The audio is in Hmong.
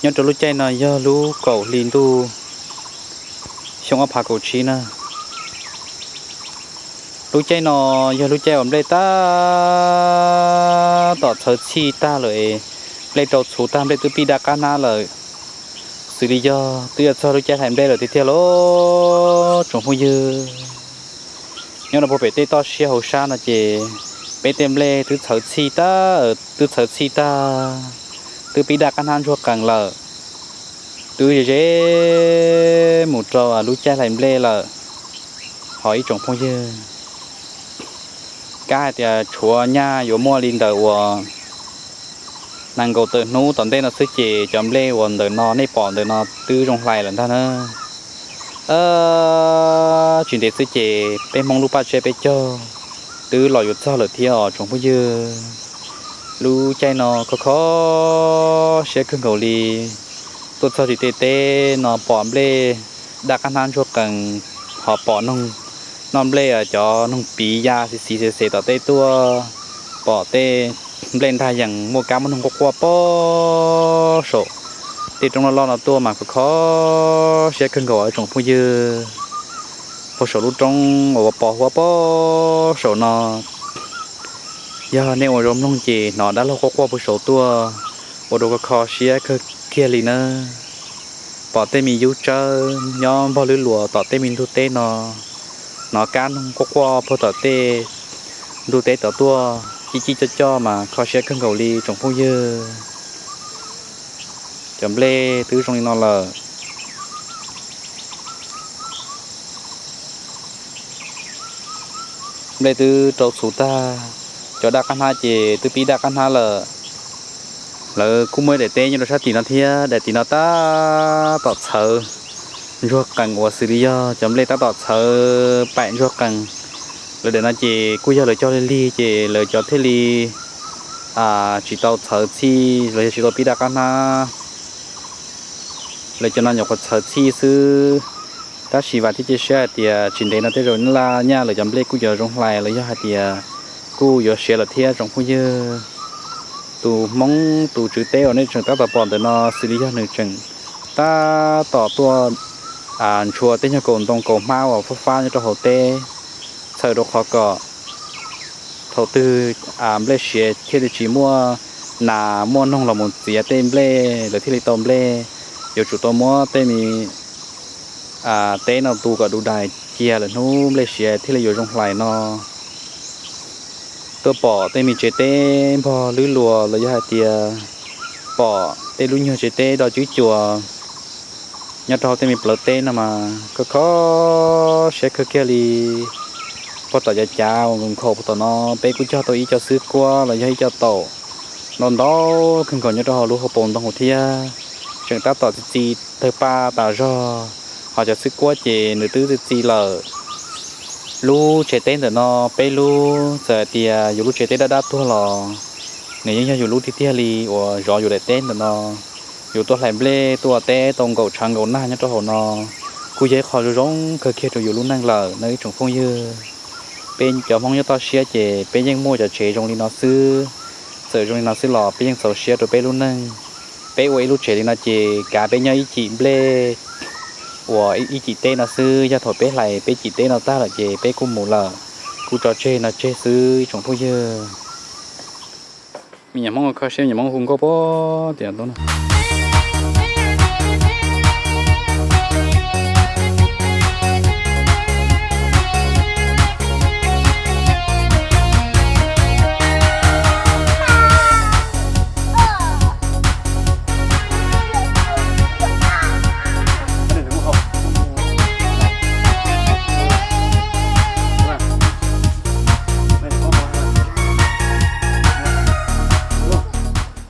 Nyob rau lub caij no yog lub kaum hli ntuj xyoo ob phav kaum tsib na. Lub caij no yog lub caij uas nplej tab tom txhawv txhij tag lawm, nplej rau txhuv tag, nplej twb pib daj qab hnab lawm. Xws li yog twb yuav txog lub caij hlais nplej lawm tiag tiag lauj tsoom phooj ywg. Nyob rau puag pem tej toj siab hauv sab no ces peb tej nplej twb txhawv txhij tag, twb txhawv txhij tag, twb pib daj qab hnab ntsuag qees lawm. Twb ze ze mus rau lub caij hlais nplej lawm. Ho ib tsoom phooj ywg, kab hais tias tshuav nyaj yuav muaj li ntawm uas nees nkaum tawm hnub tom ntej no xwb ces cov nplej uas ntawm no nej pom ntawm no twb zoo hlais lawm ntag na. Tsis ntev xwb ces peb Hmoob lub paj tsiab peb caug twb los yuav txog lawm thiab os tsoom phooj ywg. Lub caij no kho kho siab kawg nkaus li. Tuaj txog tim tej teb no pom nplej daj qab hnab ntsuag qees, ho pom noog noj nplej, cov noog piv ya xiv xiv xes xes tom tej tuaj, pom tej nplej nrag yees muaj kab muaj noog quaj quaj pob saum tej roob loj loj no tuaj mas kho kho siab kawg nkaus tsoom phooj ywg. Puag saum lub roob uas pos huab pob saum no, yog nej ua zoo mloog ces hnov dab laug quaj quaj puag saum tuaj, ua rau kho kho siab kawg kiag li nawb. Pom tej me yub tsawb nyob npog lwb luas tom tej me ntug teb no, hnov kab noog quaj quaj puag tom tej ntug teb tom tuaj cib cib coj coj mas kho siab kawg nkaus li tsoom phooj ywg. Cov nplej twb zoo li no lawm. Nplej twb rau txhuv tag, cov daj qab hnab ces twb pib daj qab hnab lawm. Lawv kuj muaj ib daim teb nyob rau sab tim no thiab, daim tim no tab tom txhawv ntsuag qees uas xws li yog cov nplej tab tom txhawv paim ntsuag qees. Lawv daim no ces kuj yog lawv cog lig lig ces lawv cov thiaj li tsis tau txhawv txhij los yog tsis tau pib daj qab hnab. Lawv cov no nyuam qhuav txhawv txhij xwb, tab sis vam thiab cia siab hais tias tsis ntev no tej zaum laj nyaj lawv cov nplej kuj yuav zoo hlais los yog hais tias kuj yuav siav lawm thiab tsoom phooj ywg. Tus Hmoob tus tswv teb uas nej tseem tab tom pom ntawm no xws li yog nws tseem tab tom tuaj ntshua tej nyuag kaus ntoo kaus hmab uas fab fab nyob rau hauv teb, txhawm rau qhov kom thaum twg nplej siav thiaj li tsis muaj nas muaj noog los mus txiav tej nplej lawv thiaj li tau nplej. Yuav tsum tau muab tej me teb no tu kom du dais cia lawm hnub nplej siav thiaj li yuav zoo hlais no. Tuaj pom tej me tsev teb npog lwb luas los yog hais tias pom tej lub nyuag tsev teb do cwb cuas nyob rau hauv tej me plawv teb no mas kho kho siab kawg kiag li. Puag tom cav cav uas nkhaus puag tom no peb kuj cog tau ib co xwb kuab los yog ib co taum ntau ntau kawg nkaus nyob rau hauv lub hauv paus ntoo thiab. Tseem tab tom txi txi tawg paj tas zog, ho cov xwb kuab ces nws twb txi txi lawm. Lub tsev teb ntawm no peb lub txawm hais tias yus lub tsev teb dab dab tuag los nws yeej yog yus lub tiag tiag li uas zov yus daim teb ntawm no. Yus tuaj hlais nplej tuaj ua teb tau nkaum tshav nkaum nag nyob rau hauv no kuj yog ib qho zoo zoo kawg kiag rau yus lub neej lawm no ib tsoom phooj ywg. Peb cov Hmoob nyob toj siab ces peb yeej muaj cov tsev zoo li no xwb. Txawm zoo li no xwb los peb yeej txaus siab rau peb lub neej. Peb ua ib lub tsev li no ces kav peb nyob ib cim nplej uas ib cim teb no xwb, yog thaum peb hlais peb cim teb no tag lawm ces peb kuj mus lawm, kuj tso tseg no tseg xwb ib tsoom phooj ywg. Me nyuam Hmoob kho siab, me nyuam Hmoob hu nkauj pob tias